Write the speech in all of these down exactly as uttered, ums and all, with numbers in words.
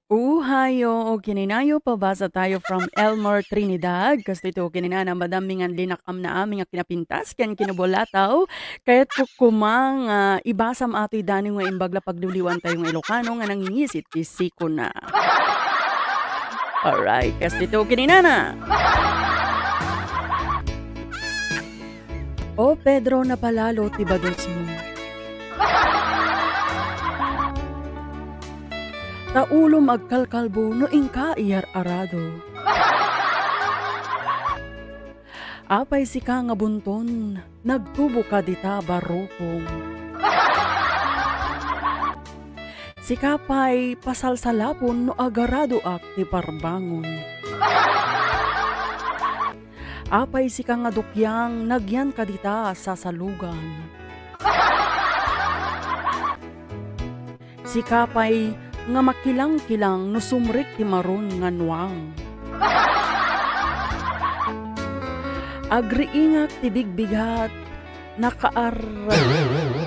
Uhayo, o kininayo, pabasa tayo from Elmer Trinidad. Kastoy to, kininana, Madam, mingan dinak amna amin nga kinapintas ken kinubolataw. Kayatko koma nga ibasam atoy daniw nga imbag la pagliwliwan tayo nga Ilocano nga nangingisit ti sikona. Alright, kastoy to, kininana. O Pedro, napalalo ti badosmo. Ta ulom agkalkalbo no inka iyar-arado. Apay sika nga bunton, nagtuboka dita barukong. Sika pay pasalsalapon no agaradoak ti parbangon. Apay sika nga dukiang, nagyan ka dita sasalugan. Sika pay nga makilang-kilang no sumrek ti maron nga nuang. Agriingak ti bigbigat, nakaar-,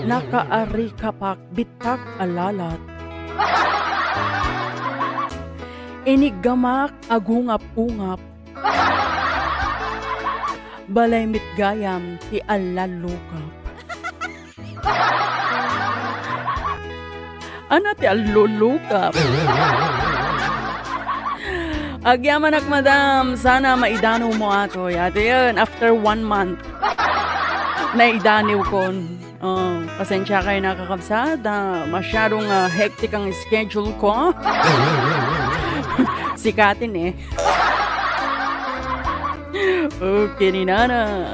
nakaarikapak bittak a lalat. Iniggamak agungap-ungap, balay met gayam ti allallukap. Ana ti allulukap. Agyamanak, madam. Sana maidano mo atoy. Ate yun, after one month, naidaniw kon. Oh, pasensya kayo, nakakabsat. Ah, masyadong, ah, hectic ang schedule ko. Sikatin eh. Okay, ni Nana.